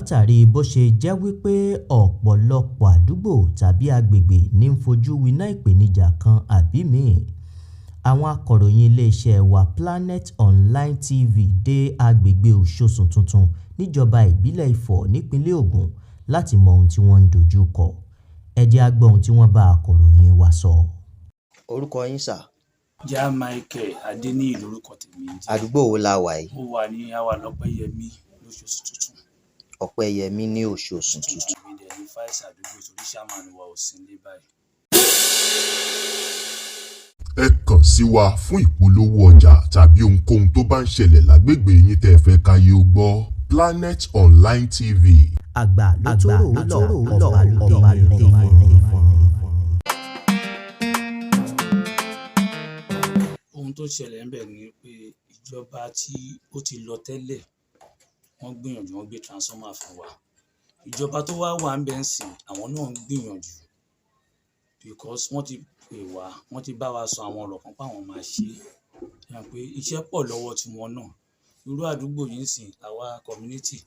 Látàrí bó ṣe jẹ́ wípé ọ̀pọ̀lọpọ̀ àdúgbò tàbí agbègbè ní ń fojú winá ìpèníjà kan àbí míì, àwọn akọ̀ròyìn iléeṣẹ́ wa Planet Online TV dé agbègbè Òṣoṣùn Tuntun níjọba ìbílẹ̀ Ifọ̀ nípínlẹ̀ Ògùn láti mọ ohun tí wọ́n ń dojú kọ. Ẹ jẹ́ á gbọ́ ohun tí wọ́n bá akọ̀ròyìn wa sọ. Orúkọ yín, sà? Jah Michael Adéníyì lórúkọ tèmi ń jẹ́. Àdúgbò wo la wà yìí? Mo wà ní àwa lọ́pẹ́yẹmí lóṣooṣù tuntun. Ọpẹ́yẹmí ní Òṣoṣùn Tuntun. Mi dẹ̀ ní vice àdúgbò torí chairman wa ò sí nílé báyìí. Ẹ kàn sí wa fún ìpolówó ọjà tàbí ohunkóhun tó bá ń ṣẹlẹ̀ lágbègbè yín tẹ́ ẹ fẹ́ káyé ó gbọ́. Planet Online TV. Àgbà ló tó rò ó lọ, ọba ló dé. Ohun tó ṣẹlẹ̀ ńbẹ̀ ni pé ìjọba tí ó ti lọ tẹ́lẹ̀, wọ́n gbìyànjú, wọ́n gbé transformer fún wa. Ìjọba tó wá wà ńbẹ̀ ńsìn, àwọn náà ń gbìyànjú because wọ́n ti pè wá, wọ́n ti bá wa sọ àwọn ọ̀rọ̀ kan páwọn máa ṣe é. Ṣé mọ̀ pé iṣẹ́ pọ̀ lọ́wọ́ tiwọn náà? Irú àdúgbò yìí ńsìn, àwa community,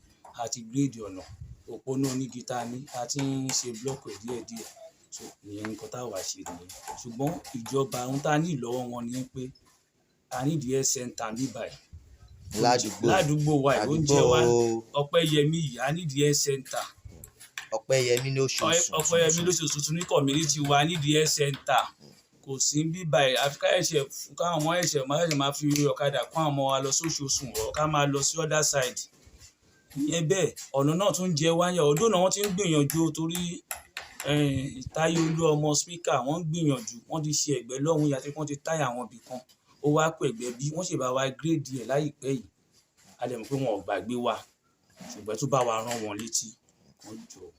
a ti grade ọ̀nà, òpónà onígi tá a ní, a ti ń ṣe block ẹ̀ díẹ̀díẹ̀. So ìyẹn nǹkan táwa ṣe nìyẹn. Ṣùgbọ́n ìjọba, ohun tá a need lọ́wọ́ wọn ni pé a need health center níbí báyìí. Ládùúgbò? Ládùúgbò wa yìí, oúnjẹ wa. Àdúgbò? Ọpẹ́yẹmí yìí, a need health center. Ọpẹ́yẹmí ní Òṣoṣùn Ọpẹ́yẹmí Tuntun. lóṣooṣù tuntun ní community wa, a need health center. Kò sí níbí báyìí, àfi ká ṣẹ̀ṣẹ̀ káwọn ọmọ ẹ̀ṣẹ̀ máa fi ọ̀kadà kó àwọn ọmọ wa lọ sóṣooṣù or ká máa lọ sí other side. Ìyẹn bẹ́ẹ̀, ọ̀nà náà tún jẹ wá níyà. Although náà, wọ́n ti ń gbìyànjú o torí Táyé Olúọmọ speaker, wọ́n ń gbìyànjú, wọ́n ti ṣe ẹ̀gbẹ́ lọ́hùn yìí àti pé wọ́n ti táyà àwọn ibì kan. Ó wá kù ẹ̀gbẹ́ bí wọ́n sì bá wa grade ẹ̀ láìpẹ́ yìí. A dẹ̀ mọ̀ pé wọn ò gbàgbé wa, ṣùgbọ́n ẹ tún bá wa rán wọn létí, kán jọ̀ọ́.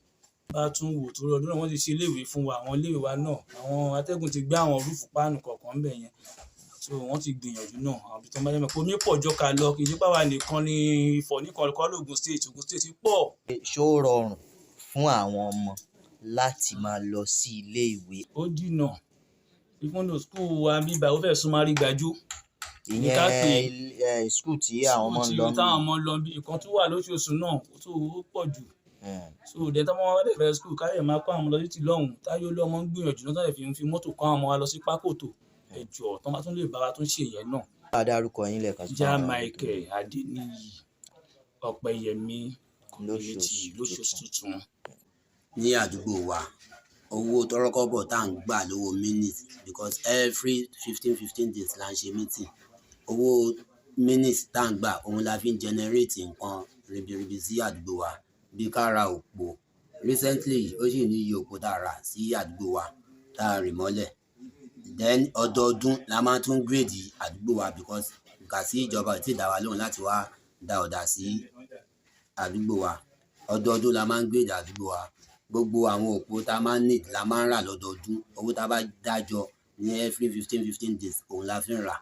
Bá tún wò torí ọdún náà, wọ́n ti ṣe ilé ìwé fún wa. Àwọn ilé ìwé wa náà, àwọn atẹ́gùn ti gbé àwọn roof páànù kọ̀ọ̀kan ńbẹ̀ yẹn. So wọ́n ti gbìyànjú náà. Àwọn ibi tí wọ́n bá dẹ̀ mọ̀ pé omi pọ̀ jọ́ka lọ, kì í ṣe pé àwa nìkan ni Ifọ̀ nìkan kọ́ l'Ògùn State, Ògùn State pọ̀. Ṣó rọrùn fún àwọn ọmọ láti máa lọ sí ilé ìwé? Ó jìnnà. Even though school wa níbí báyìí, ó fẹ́ súnmọ́ Arígbájú. Ní ká pè Ìyẹn school tí àwọn ọmọ ń school lọ? Tí táwọn ọmọ ń lọ bí ìkan tún wà lóṣooṣù náà tó ó pọ̀ jù. So then tọ́mọ bá dẹ̀ fẹ́ school, ká dẹ̀ máa kó àwọn ọmọ lọ títì lọ́hùn. Táyé Olúọmọ ń gbìyànjú náà, tó dẹ̀ fi ń fi mọ́tò kó àwọn ọmọ wa lọ sí Pákòtò. Ẹ jọ̀ọ́, tán bá tún lè bá wa tún ṣe ìyẹn náà. Bá a dárúkọ yín lẹ́ẹ̀kan sí Jah fún àwọn Michael Adéníyì, Ọpẹ́yẹmí community. Lóṣooṣù Lóṣooṣù tuntun. Ní àdúgbò wa, owó tọ́rọ́kọ́bọ̀ tá à ń gbà lówó minute, because every 15 15 days là ń ṣe meeting, owó minute tá à ń gbà, òun la fi ń generate nǹkan ribiribi sí àdúgbò wa, bí ká ra òpó. Recently, ó sì ní iye òpó tá a rà sí àdúgbò wa tá a rì mọ́lẹ̀. Then ọdọọdún la máa tún grade àdúgbò wa, because ìgbà tí ìjọba ò tí ì dá wa lóhùn láti wá da ọ̀dà sí àdúgbò wa, ọdọọdún la máa ń grade àdúgbò wa. Gbogbo àwọn òpó tá a máa ń need la máa ń rà lọ́dọọdún. Owó tá a bá dájọ ní every 15 15 days, òun la fi ń rà.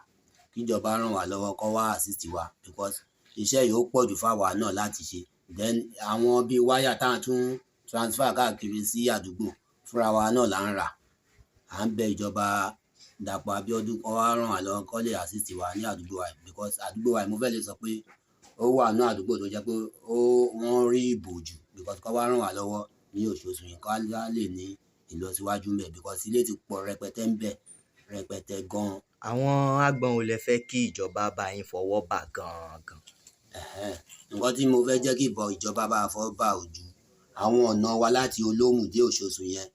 Kíjọba ràn wá lọ́wọ́, kó wá assist wa, because iṣẹ́ yìí ó pọ̀ jù fáwa náà láti ṣe. Then àwọn bíi wáyà tá à ń tún transfer káàkiri sí àdúgbò, fúnra wa náà là ń rà. À ń bẹ ìjọba Dàpọ̀ Abíọ́dún kó wá ràn wá lọ́wọ́, kó lè assist wa ní àdúgbò wa, because àdúgbò wa yìí, mo fẹ́ lè sọ pé ó wà ní àdúgbò tó jẹ́ pé ó wọ́n rí ìbò jù, because kó wá ràn wá lọ́wọ́ ní oṣooṣù yìí, kó lè ní ìlọsíwájú ńbẹ̀, because ilé ti pọ̀ rẹpẹtẹ ńbẹ̀, rẹpẹtẹ gan. Àwọn agbọn wo lẹ fẹ́ kí ìjọba bá yín fọwọ́ bà gan-an? Ẹ̀hẹ́n. Nǹkan tí mo fẹ́ jẹ́ kí ìbọn ìjọba bá fọwọ́ bà ò ju àwọn ọ̀nà wa láti Olómù dé Òṣoṣù yẹn,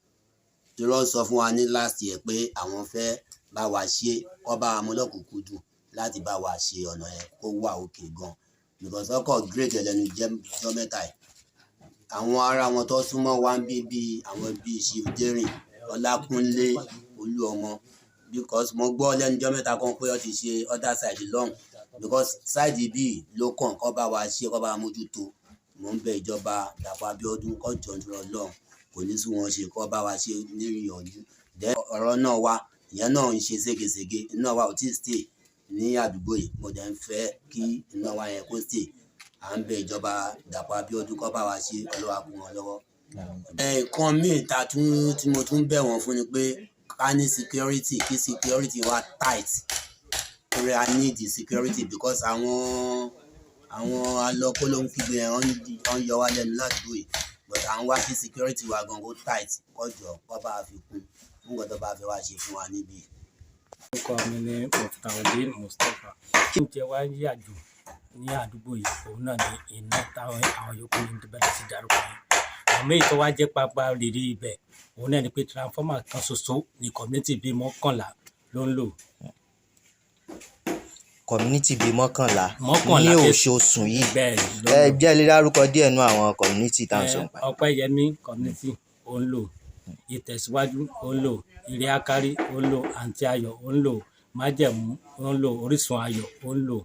tí wọ́n sọ fún wa ní last year pé àwọn fẹ́ bá wa ṣe, kó bá wa mú lọ́kùnkúndùn láti bá wa ṣe ọ̀nà yẹn kó wà òkè gan, because ọkọ̀ grade ẹlẹ́nu jọ́ mẹ́ta yìí. Àwọn ará wọn tó súnmọ́ wa ń bí bí àwọn bíi Chief Derin Ọlákúnlé Olúọmọ, because mo gbọ́ lẹ́nu jọ́ mẹ́ta kan pé wọ́n ti ṣe other side lọ́hùn, because side bíi ló kàn kó bá wa ṣe, kó bá wa mójútó. Mò ń bẹ ìjọba Dàpọ̀ Abíọ́dún kó jọ̀ọ́ nítorí Ọlọ́run, kò ní sú wọn ṣe, kó bá wa ṣe níyànjú. Then ọ̀rọ̀ náà wá, ìyẹn náà ń ṣe ségesège. Iná wa ò tíì stay ní àdúgbò yìí. Mo dẹ̀ ń fẹ́ kí iná wa yẹn kó stay. À ń bẹ ìjọba Dàpọ̀ Abíọ́dún kó bá wa ṣe. Ọlọ́run á kún wọn lọ́wọ́. Nǹkan míì ta tún tí mo tún bẹ̀ wọ́n fún ni pé ká ní security, kí security wa tight, torí a need security, because àwọn Àwọn alọ́kólóhunkígbe yẹn, wọ́n ń yọ wá lẹ́nu ládùúgbò yìí, but à ń wá kí security wa gan kó tight, kó jọ kó bá wa fi kún fún nǹkan tó bá fẹ́ wá ṣe fún wa níbí. Orúkọ mi ni Muftaudeen Mustapha. Kí n jẹ wá yà jù ní àdúgbò yìí, òun náà ni iná táwọn àwọn yòókù yìí tó bẹ̀rẹ̀ sí dárúkọ yẹn. Àmọ́ èyí tó wá jẹ́ pápá rèé ibẹ̀, òun náà ni pé transformer kan ṣoṣo ní community bíi 11 ló ń lò. Community bíi 11 11 ní Òṣoṣùn yìí? Bẹ́ẹ̀ ló Ẹ ń lò. Jẹ́ lè dárúkọ díẹ̀ nú àwọn community tá à ń sọ nípa ẹ̀. Ọpẹ́yẹmí community ó ń lò, Ìtẹ̀síwájú ó ń lò, Ìrẹ́ Ákárí ó ń lò, Àǹtí Ayọ̀ ó ń lò, Májẹ̀mú ó ń lò, Orísun Ayọ̀ ó ń lò.